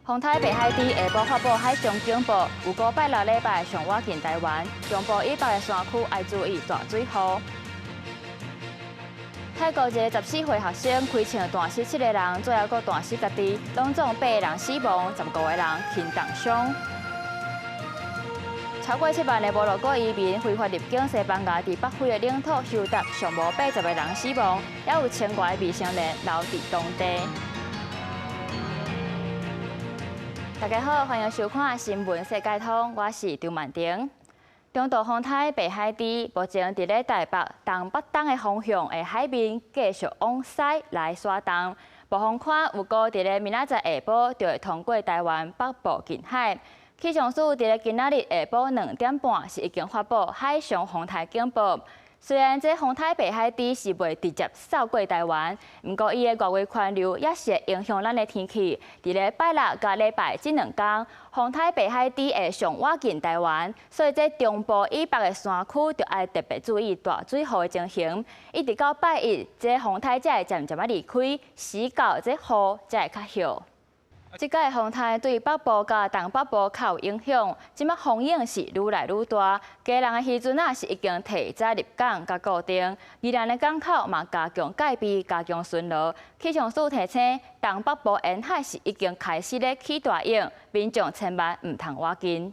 風颱白海豬下晡發布海上警報，預估拜六禮拜上倚近台灣，中部以北的山區愛注意大水雨。泰國一个14歲學生開槍彈死七个人，最後閣彈死家己，攏總八个人死亡，15個人輕重傷。超過7萬个摩洛哥移民非法入境西班牙，佇北非的領土休搭，上無80個人死亡，也有千外个未成年留佇當地。大家好，歡迎收看《新聞世界通》，我是張曼婷。中度風颱白海豬目前佇咧台北東北東的方向的海面繼續往西來徙動，暴風圈預估佇咧明仔載下晡就會通過台灣北部近海。氣象署佇咧今仔日下晡2點半是已經發布海上風颱警報。雖然這風颱白海豬是袂直接掃過台灣，毋過伊的外圍環流也是會影響咱的天氣。佇咧拜六佮禮拜這兩工，風颱白海豬會上倚近台灣，所以這中部以北的山區就愛特別注意大水雨的情形。一直到拜一，這風颱才會漸漸仔離開，時到這雨才會較歇。這擺風颱對北部佮東北部較有影響，這擺風湧是愈來愈大，基隆的漁船仔是已經提早入港佮固定，宜蘭的港口嘛加強戒備、加強巡邏。氣象署提醒，東北部沿海是已經開始咧起大湧，民眾千萬毋通倚近。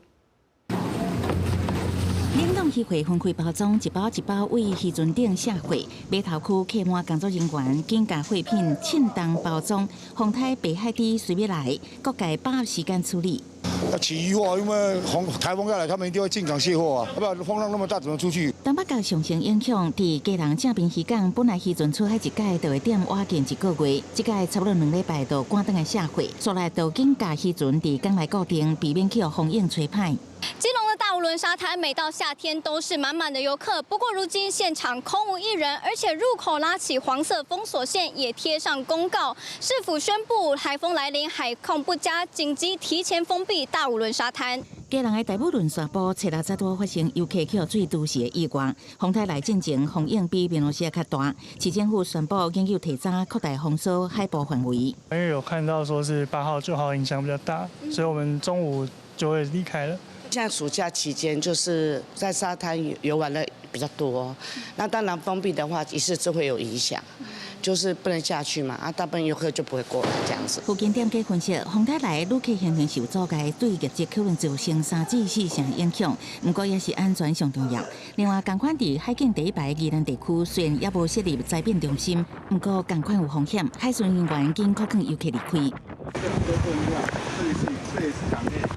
冷凍魚貨分開包裝，一包一包對漁船頂卸貨。碼頭區客滿工作人員緊共貨品稱重包裝。風颱白海豬隨欲來，各界把握時間處理。要起漁貨，因為風颱風要來，他們一定會進港卸貨啊！不然風浪那麼大，怎麼出去？東北角上升影響，佇基隆正濱漁港，本來漁船出海一擺就會踮倚近一個月，這擺差不多2禮拜就趕轉來卸貨，所來就緊共漁船佇港內固定，避免去予風湧吹歹。基隆的大武崙沙灘，每到夏天都是滿滿的遊客。不過如今現場空無一人，而且入口拉起黃色封鎖線，也貼上公告，市府宣布颱風來臨，海況不佳，緊急提前封閉大武崙沙灘。基隆的大武崙沙埔，初六早拄發生遊客去予水揬死的意外。風颱來進前，風湧比平常時較大。市政府宣布緊急提早擴大封鎖海埔範圍。因為有看到說是8號、9號影響比較大，所以我們中午就會離開了。現在暑假期間，就是在沙灘遊玩的比較多，那當然封閉的話，一時就會有影響，就是不能下去嘛，啊，大部分遊客就不會過來這樣子。附近店家分析，風颱來旅客行程受阻礙，對業績可能造成3至4成影響，毋過也是安全上重要。另外，仝款佇海景第一排宜蘭地區，雖然猶無設立災變中心，毋過仝款有風險，海巡人員緊勸遊客離開。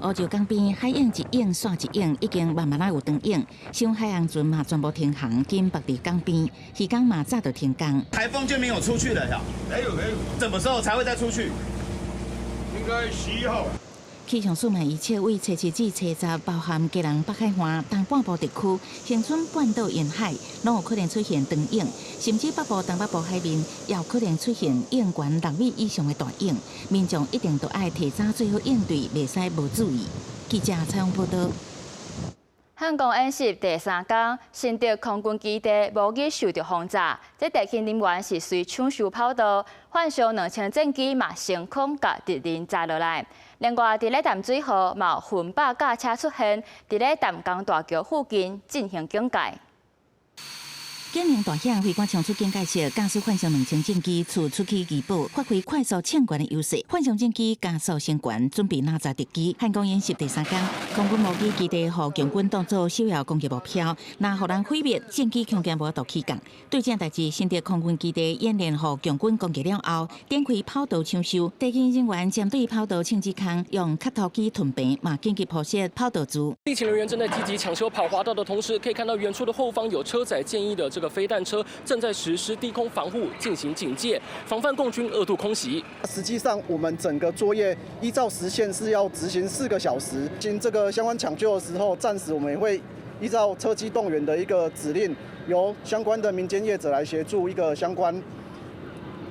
烏石港邊海湧一湧煞一湧，已經慢慢仔有長湧，像海洋船嘛全部停航，緊縛佇港邊，漁工嘛早就停工。颱風就沒有出去了呀？沒有沒有。什麼時候才會再出去？應該11號。氣象署嘛預測對初七至初十，包含基隆北海岸、東半部地區、恆春半島沿海，攏有可能出現長湧，甚至北部、東北部海面也有可能出現湧懸6米以上的大湧，民眾一定都愛提早做好應對，袂使無注意。記者採訪報導。漢光演習第三工，新竹空軍基地模擬受著轟炸，這地勤人員是隨搶修跑道，反傷2000戰機嘛升空共敵人炸落來。另外，佇咧淡水河嘛有混百架車出現，佇咧淡江大橋附近進行警戒。警鈴大響，飛官衝出警戒室，駕駛反傷2000戰機處出去機堡，發揮快速衝懸的優勢。反傷戰機加速升懸，準備攔截敵機。漢光演習第三工，空軍模擬基地予共軍當作首要攻擊目標，若予人毀滅，戰機恐驚無法度起降。對這代誌，新竹空軍基地演練予共軍攻擊了後，展開跑道搶修，地勤人員針對跑道清潔空，用磕土機屯平，嘛緊急鋪設跑道柱。地勤人員正在積極搶修跑滑道的同時，可以看到遠處的後方有車載簡易的這個飛彈車正在實施低空防護，進行警戒，防範共軍二度空襲。實際上，我們整個作業依照時限是要執行4個小時。經這個相關搶救的時候，暫時我們也會依照車機動員的一個指令，由相關的民間業者來協助一個相關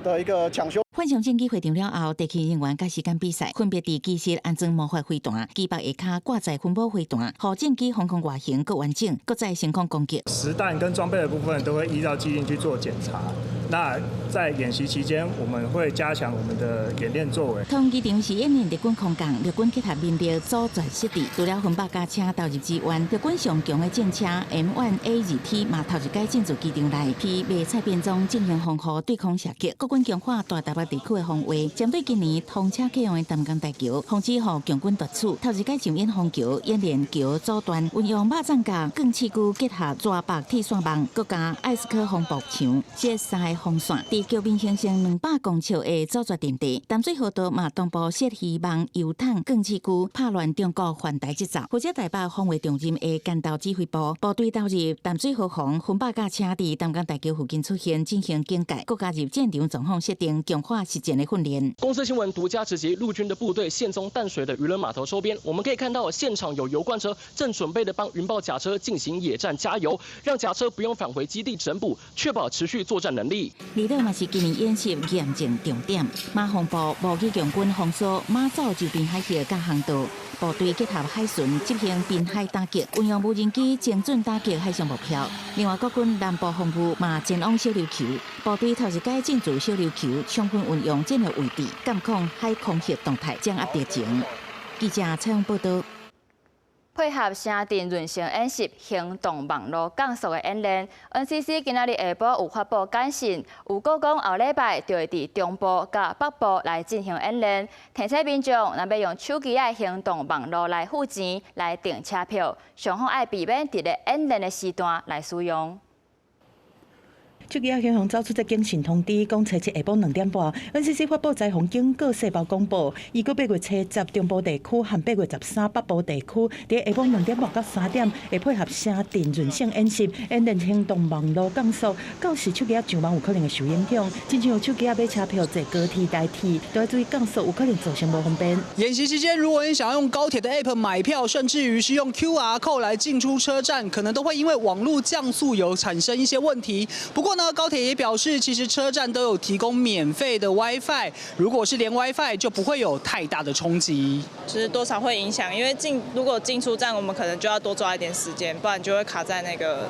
的一個搶修。反傷戰機會場了後，地勤人員佮時間比賽，分別佇機室安裝魔法飛彈，機腹下跤掛載分母飛彈，予戰機防空外形閣完整，閣再升空攻擊。實彈跟裝備的部分都會依照既定去做檢查。那在演習期間，我們會加強我們的演練作為。統機場是演練陸軍空降，陸軍結合民力阻絕失地。除了分百架車投入支援，陸軍上強的戰車 M1A2T 嘛頭一擺進駐機場內，披迷彩便裝進行防護對空射擊。國軍強化大台北地區的防衛，針對今年通車啟用的淡江大橋，防止予共軍奪取。頭一擺上演封橋演練橋阻斷，運用肉粽佮鋼刺具結合蛇縛鐵線網，閣加愛斯科防爆牆設三个防線，佇橋面形成200公尺的阻絕陣地。淡水河道嘛同步設漁網、油桶、鋼刺具，拍亂中國環台節奏。負責台北防衛重任的間島指揮部部隊投入淡水河防，分百架車佇淡江大橋附近出現進行警戒，閣加入戰場狀況設定，強化實戰的訓練。公視新聞獨家直擊陸軍的部隊現蹤淡水的漁輪碼頭周邊，我們可以看到現場有油罐車正準備的幫雲豹甲車進行野戰加油，讓甲車不用返回基地整補，確保持續作戰能力。離島嘛是今年演習驗證重點，馬防部模擬共軍封鎖馬祖周邊海域佮航道，部隊結合海巡執行濱海打擊，運用無人機精準打擊海上目標。另外，國軍南部防務嘛前往小琉球，部隊頭一擺進駐小琉球，充分運用戰略位置，監控海空域動態，掌握敵情。記者採訪報道。配合城鎮韌性演習行動網路降速的演練，NCC 今仔日下晡有發布簡訊，預告講後禮拜就會佇中部佮北部來進行演練。提醒民眾，若欲用手機仔行動網路來付錢來訂車票，上好愛避免佇咧演練的時段來使用。手機仔銀行走出這警訊通知，講初七下晡2點半，NCC 發布災防警告細胞廣播，預告8月初10中部地區和8月13北部地區，佇下晡2點半到3點，會配合城鎮韌性演習，演練行動網路降速，到時手機仔上網有可能會受影響。親像用手機仔買車票坐高鐵、台鐵，都愛注意降速，有可能造成無方便。演習期間，如果你想要用高鐵的 App 買票，甚至於是用 QR code 來進出車站，可能都會因為網路降速有產生一些問題。不過呢，高鐵也表示，其實車站都有提供免費的 WiFi，如果是連 WiFi，就不會有太大的衝擊。就是多少會影響，因為如果進出站，我們可能就要多抓一點時間，不然就會卡在那個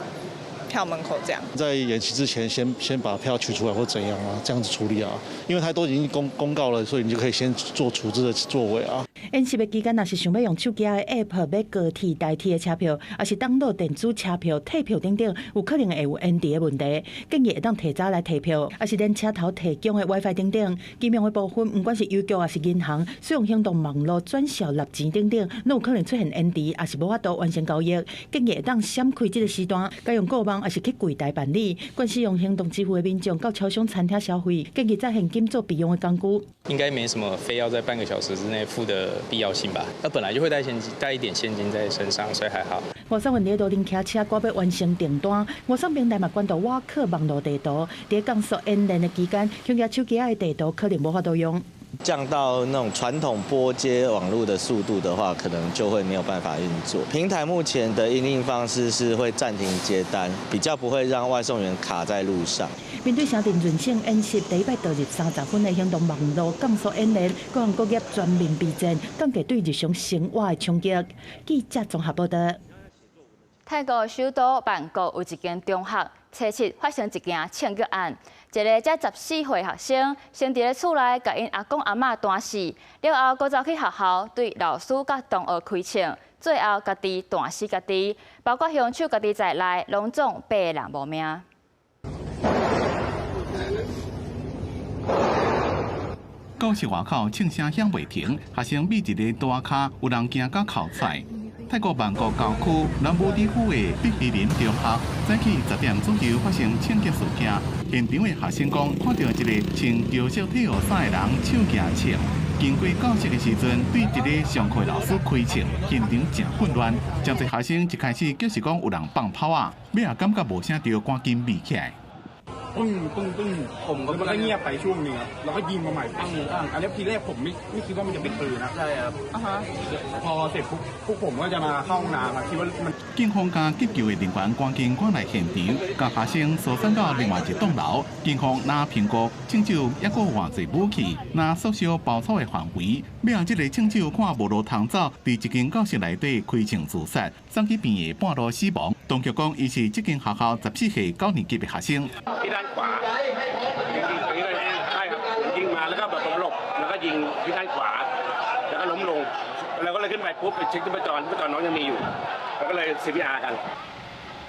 票門口這樣。在演習之前先把票取出來或怎樣啊，這樣子處理啊，因為他都已經公告了，所以你就可以先做處置的作為啊。演習的期間，若是想欲用手機的 App 買高鐵、台鐵的車票，抑是 download 電子車票退票等等，有可能會有延遲的問題。建議會當提早來提票，抑是連車頭提供的 WiFi 等等。金融的部分，毋管是郵局抑是銀行，使用行動網路轉數納錢等等，攏有可能出現延遲，抑是無法度完成交易。建議會當閃開這个時段，改用購網抑是去櫃台辦理。慣使用行動支付的民眾到超商、餐廳消費，建議帶現金做備用的工具。應該沒什麼非要在半個小時之內付的必要性吧？那本來就會帶現金，帶一點現金在身上，所以還好。外送員佇路頂騎車，趕欲完成訂單。外送平台嘛關注瓦克網路地圖，佇降速演練的期間，恐驚手機仔的地圖可能無法度用。降到那種傳統撥接網路的速度的話，可能就會沒有辦法運作。平台目前的因應方式是會暫停接單，比較不會讓外送員卡在路上。面對城鎮韌性演習，第一擺導入30分的行動網路降速演練，各行各業全面備戰，降低對日常生活的衝擊。記者綜合報道。泰國首都曼谷有一間中學，初七發生一件槍擊案，一个才14歲學生，先佇咧厝內共𪜶阿公阿嬤彈死，了後閣走去學校對老師佮同學開槍，最後家己彈死家己，包括兇手家己在內，攏總八个人無命。教室外口槍聲響袂停，學生覕佇咧桌仔跤，有人驚甲哭出。泰國曼谷郊區南武里府的碧希林中學，早起10點左右發生槍擊事件。現場的學生講，看著一个穿橘色體育衫的人手舉槍，經過教室的時陣，對佇咧上課的老師開槍，現場誠混亂。誠濟學生一開始就是講有人放炮仔，尾仔感覺無聲就趕緊避起來。ปึ้งปึ้งปึ้งผมก็มันก็เงียบไปช่วงนึงครับแล้วก็ยิงมาใหม่ปั้งปั้งอันนี้ทีแรกผมไม่คิดว่ามันจะเป็นปืนนะใช่ครับพอเสร็จปุ๊บพวกผมก็จะมาเข้าห้องน้ำครับคิดว่ามัน 警方佮急救的人員趕緊趕來現場，共學生疏散到另外一棟樓。警方若評估槍手猶閣有偌濟武器，若縮小包抄的範圍。尾仔這个槍手看無路通走，佇一間教室內底開槍自殺，送去病院半路死亡。當局講，伊是這間學校14歲九年級的學生。ที่ด้านขวา ยิงที่ด้านขวาแล้วก็ล้มลงเราก็เลยขึ้นไปปุ๊บไปเช็คชีพจรชีพจรน้องยังมีอยู่แล้วก็เลย CPR กัน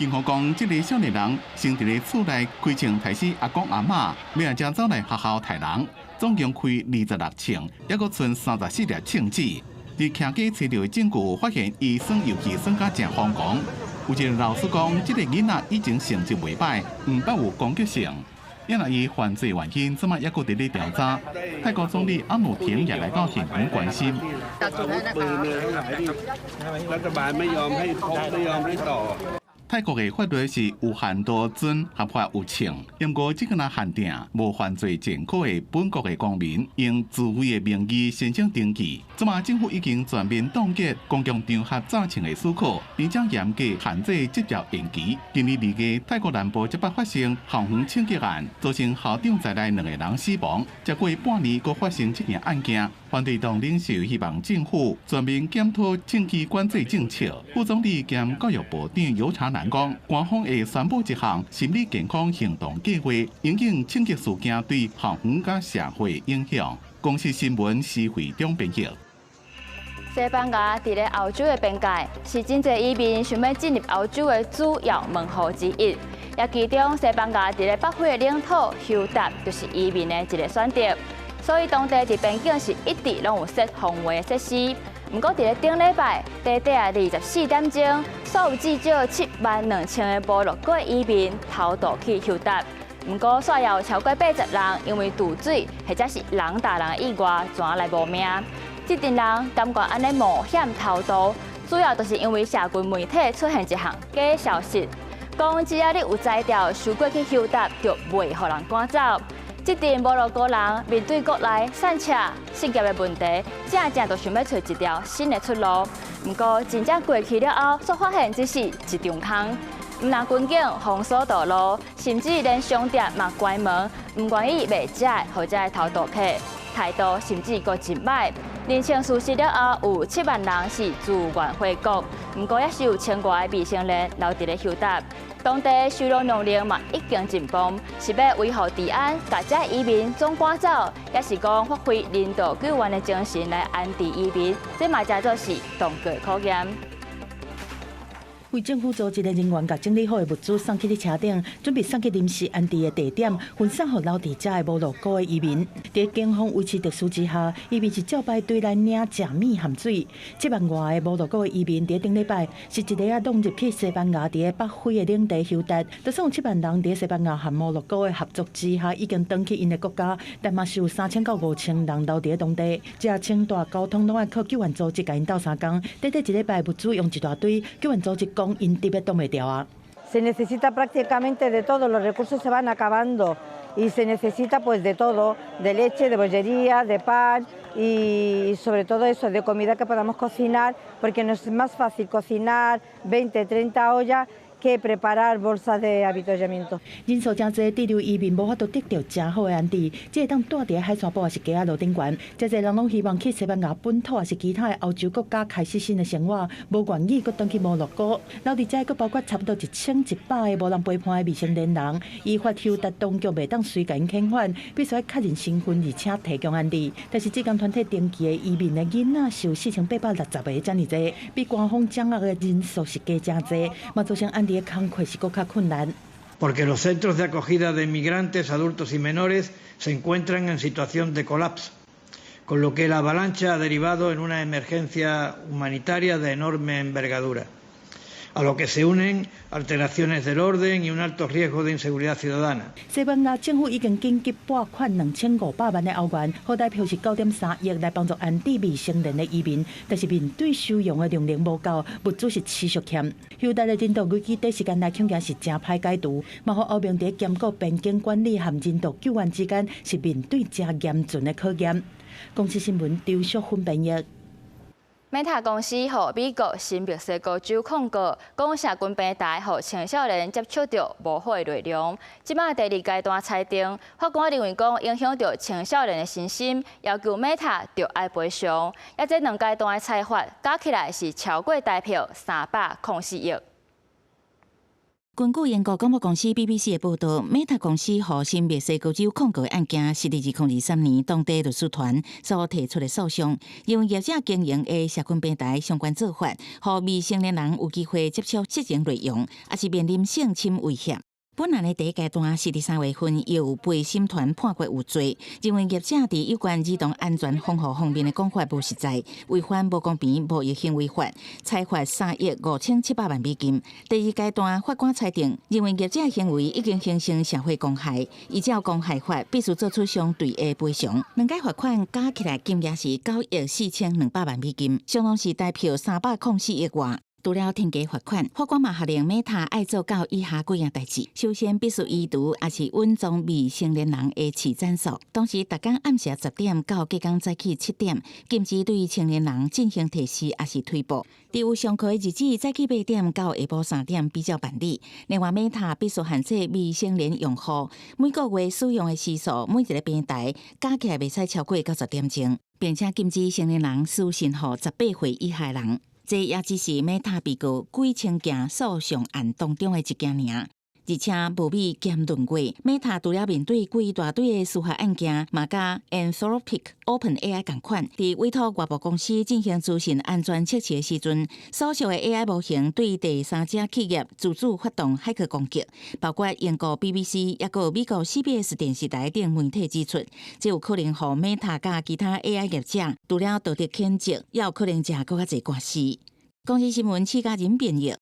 警方講，這个少年人先佇咧厝內開槍刣死阿公阿嬤，尾仔才走來學校刣人，總共開26槍，猶閣賰34粒槍子。佇徛家揣著證據，發現伊耍遊戲耍甲誠瘋狂。有一个老師講，這个囡仔以前成績袂䆀，毋捌有攻擊性。因為伊犯罪原因，這擺猶閣佇咧調查。泰國總理阿努廷也來到現場關心。รัฐบาลไม่ยอมให้พบไม่ยอมให้ต่อ 泰國的法律是有限度準合法有槍，毋過這個若限定無犯罪前科的本國的公民，用自費的名義申請登記。這馬政府已經全面凍結公共場合詐槍的許可，並將嚴格限制執照延期。今年2月，泰國南部這擺發生校園槍擊案，造成校長在內兩個人死亡。才過半年，閣發生這件案件。反對黨領袖希望政府全面檢討槍支管制政策。副總理兼教育部長尤查南講，官方會宣布一項心理健康行動計劃，因應槍擊事件對校園佮社會影響。公視新聞施惠中編譯。西班牙佇咧歐洲的邊界，是真濟移民想欲進入歐洲的主要門戶之一。也其中，西班牙佇咧北非的領土休達，就是移民的一个選擇。所以當地佇邊境是一直攏有設防衛的設施。毋過佇咧頂禮拜，短短24點鐘，所有至少7萬2千个摩洛哥移民偷渡去休達。毋過，煞有超過80人因為墮水或者是人踏人的意外，轉來無命。這陣人甘願按呢冒險偷渡，主要就是因為社群媒體出現一項假消息，講只要你有才調收過去休達，就袂予人趕走。這陣摩洛哥人面對國內散赤失業的問題，正正就想欲揣一條新的出路。毋過真正過去了後，煞發現只是一場空。毋但軍警封鎖道路，甚至連商店嘛關門，毋願意賣食的予這偷渡客，態度甚至閣真䆀。認清事實了後，有7萬人是自願回國，毋過猶是有千外个未成年留佇咧休達。當地收容能力嘛已經緊繃，是欲維護治安，共這移民總趕走，抑是講發揮人道救援的精神來安置移民，這嘛誠做是當局的考驗。為政府組織的人員共整理好的物資送去佇車頂，準備送去臨時安置的地點，分送予留佇遮的摩洛哥的移民。佇警方維持秩序之下，移民是照排隊來領食物和水。7萬外个摩洛哥的移民佇頂禮拜是一个仔湧入去西班牙佇北非的領地休達，就算有7萬人佇西班牙和摩洛哥的合作之下已經轉去𪜶的國家，但嘛是有3000到5000人留佇當地。這清大交通攏愛靠救援組織共𪜶鬥相共。短短一禮拜物資用一大堆，救援組織講𪜶特別擋袂牢啊。 Se necesita prácticamente de todo, los recursos se van acabando y se necesita pues de todo, de leche, de bollería, de pan y sobre todo eso, de comida que podamos cocinar, porque nos es más fácil cocinar 20, 30 ollas que preparar bolsas de avituallamiento。人數誠濟，滯留移民無法度得著誠好的安置，只會當蹛佇海沙堡抑是街仔路頂懸。誠濟人攏希望去西班牙本土，抑是其他的歐洲國家開始新的生活，無願意閣轉去摩洛哥。留佇遮閣包括差不多1100个無人陪伴的未成年人，依法休達當局袂當隨共𪜶遣返，必須愛確認身份，而且提供安置。但是這間團體登記的移民的囡仔是有4860个遮爾濟，比官方掌握的人數是加誠濟，嘛造成安置的工課是閣較困難。 Porque los centros de acogida de inmigrantes, adultos y menores se encuentran en situación de colapso, con lo que la avalancha ha derivado en una emergencia humanitaria de enorme envergadura, a lo que se unen alteraciones del orden y un alto riesgo de inseguridad ciudadana。西班牙政府已經緊急撥款2500萬的歐元，合台幣是9.3億來幫助安置未成年的移民，但是面對收容的能力無夠，物資是持續欠。休達的人道危機短時間內恐驚是誠歹解除，嘛予歐盟佇兼顧邊境管理和人道救援之間是面對誠嚴峻的考驗。公視新聞張淑芬編譯。 Meta 公司予美國新墨西哥州控告，講社群平台予青少年接觸著無好的內容。這馬第二階段裁定，法官認為講影響著青少年的身心，要求 Meta 著愛賠償。抑這兩階段的裁罰加起來是超過台票304億。根據英國廣播公司 BBC 的報導，Meta 公司予新墨西哥州控告的案件，是佇2023年當地律師團所提出的訴訟，認為業者經營的社群平台相關做法，予未成年人有機會接觸色情內容，抑是面臨性侵威脅。本案的第一階段是佇3月份由陪審團判決有罪，認為業者佇有關兒童安全防護方面的講法無實在，違反無公平貿易行為法，裁罰3億5700萬美金。第二階段法官裁定，認為業者行為已經形成社會公害，依照公害法必須做出相對的賠償。兩階罰款加起來金額是9億4200萬美金，相當是台票304億外。除了天價罰款，法官嘛下令 Meta 愛做到以下幾樣代誌：首先，必須移除抑是隱藏未成年人的飼展素；同時，逐工暗時10點到隔工早起7點，禁止對成年人進行提示抑是推播。佇有上課的日子，早起8點到下晡3點比照辦理。另外，Meta 必須限制未成年用戶每個月使用的時數，每一个平台加起來袂使超過90點鐘，並且禁止成年人私訊予18歲以下人。這也只是 Meta 被告幾千件訴訟案當中的一件爾。而且無美兼論過，Meta 除了面對規大堆的司法案件，嘛佮 Anthropic、OpenAI 仝款，佇委託外部公司進行資訊安全測試的時陣，所屬的 AI 模型對第三者企業自主發動駭客攻擊，包括英國 BBC、抑閣美國 CBS 電視台等媒體指出，這有可能予 Meta 佮其他 AI 業者除了道德譴責，也有可能食閣較濟官司。公視新聞施嘉仁編譯。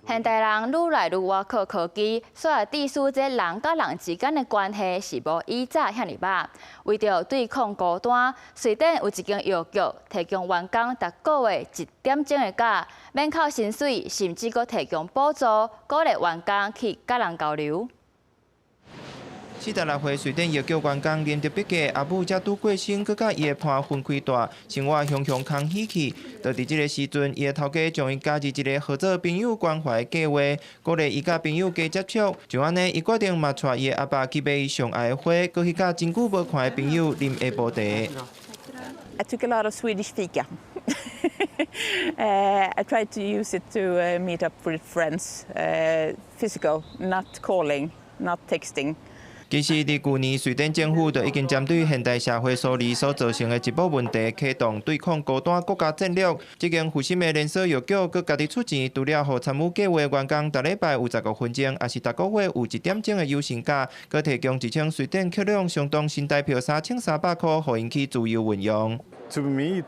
現代人愈來愈倚靠科技，所以致使這人佮人之間的關係是無以早遐爾肉。為著對抗孤單，瑞典有一間藥局提供員工逐個月一點鐘的假，免扣薪水，甚至閣提供補助，鼓勵員工去佮人交流。46歲瑞典藥局員工林德比格阿母才拄過身，閣佮伊的伴分開蹛，生活雄雄空虛去。就佇這个時陣，伊的頭家將伊加入一个號做朋友關懷計劃，鼓勵伊佮朋友加接觸。就按呢，伊決定嘛帶伊的阿爸去買伊上愛的花，閣去佮真久無看的朋友啉下晡茶。 I took a lot of Swedish fika. I tried to use it to meet up with friends, physical, not calling, not texting. 其實，佇舊年，瑞典政府就已經針對現代社會疏離所造成的寂寞問題，啟動對抗孤單國家戰略。這間負心的連鎖藥局閣家己出錢，除了予參與計劃員工逐禮拜有15分鐘，抑是逐個月有一點鐘的悠閒假，閣提供1000瑞典克朗，相當新台票3300箍，予𪜶去自由運用。 To meet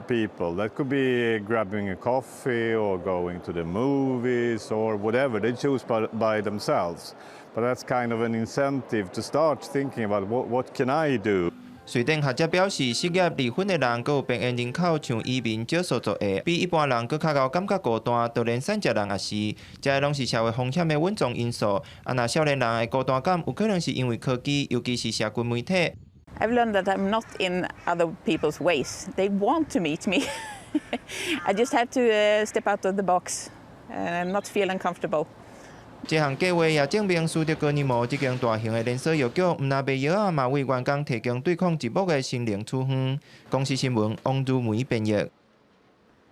people, that could be grabbing a coffee or going to the movies or whatever they choose by themselves. But that's kind of an incentive to start thinking about what can I do. 瑞典學者表示，失業、離婚的人，閣有邊緣人口，像移民、少數族裔，比一般人閣較𠢕感覺孤單，就連散食人也是，這攏是社會風險的隱藏因素。啊，若少年人的孤單感，有可能是因為科技，尤其是社群媒體。 I've learned that I'm not in other people's ways. They want to meet me. I just have to step out of the box and not feel uncomfortable. 這項計劃也證明，斯德哥爾摩這間大型的連鎖藥局，毋但賣藥仔，嘛為員工提供對抗寂寞的心靈處方。公視新聞王如梅編譯。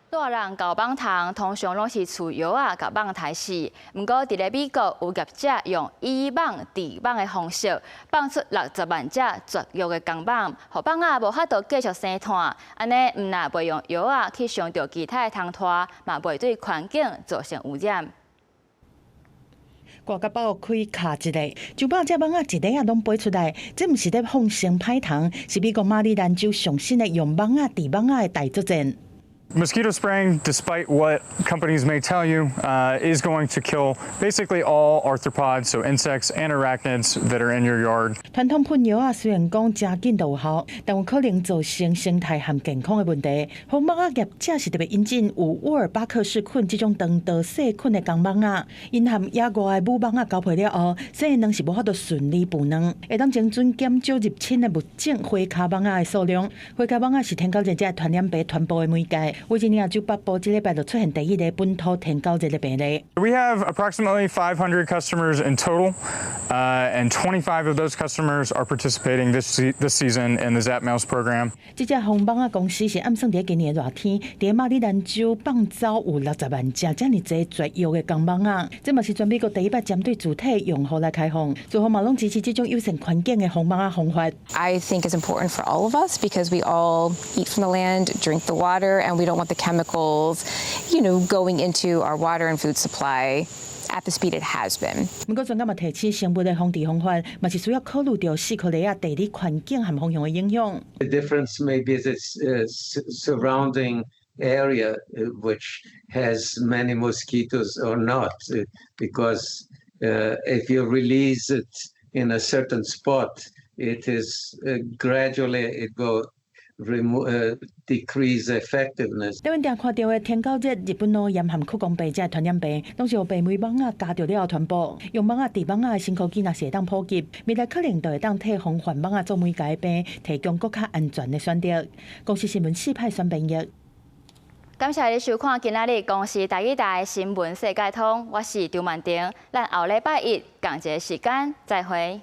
大人猴蠓蟲通常攏是飼藥仔共蠓刣死，毋過佇咧美國有業者用以蠓治蠓的方式，放出60萬隻絕育的公蠓，予蠓仔無法度繼續生湠，按呢毋但袂用藥仔去傷著其他的蟲豸，嘛袂對環境造成污染。掛甲爆開卡一个，900隻蠓仔一个仔攏飛出來，這毋是咧放生歹蟲，是美國馬里蘭州上新的用蠓仔治蠓仔的大作戰。 Mosquito spraying, despite what companies may tell you, is going to kill basically all arthropods, so insects and arachnids that are in your yard. 傳統噴藥仔雖然講誠緊就有效，但有可能造成生態和健康的問題。防蠓仔業者是特別引進有沃爾巴克氏菌這種腸道細菌的公蠓仔，𪜶和野外的母蠓仔交配了後，生的卵是無法度順利孵卵，會當精準減少入侵的物種灰跤蠓仔的數量。灰跤蠓仔是天狗熱這傳染病傳播的媒介。維吉尼亞州北部這禮拜就出現第一个本土天狗熱的病例。 We have approximately 500 customers in total, and 25 of those customers are participating this season in the Zapp Mouse program. 這隻防蠓仔公司是暗算佇今年熱天，佇馬里蘭州放走有60萬隻遮爾濟絕育的公蠓仔，這嘛是全美國第一擺針對主體用戶來開放，做法嘛攏支持這種友善環境的防蠓仔方法。 I think it's important for all of us because we all eat from the land, drink the water, and we don't want the chemicals going into our water and food supply at the speed it has been. 毋過專家嘛提醒，生物的防治方法嘛是需要考慮著四箍犁仔地理環境和風向的影響。 The difference may be the surrounding area which has many mosquitoes or not, because if you release it in a certain spot, it is gradually it go remove decrease effectiveness. 佇阮定看著的天狗熱、日本腦炎和曲弓病這傳染病，攏是予白眉蠓仔咬著了後傳播。用蠓仔治蠓仔的新科技，若是會當普及，未來可能就會當替防範蠓仔做媒介的病，提供閣較安全的選擇。公視新聞四派選編譯。感謝你收看今仔日公視台語台新聞世界通，我是張曼婷，咱後禮拜一仝一个時間再會。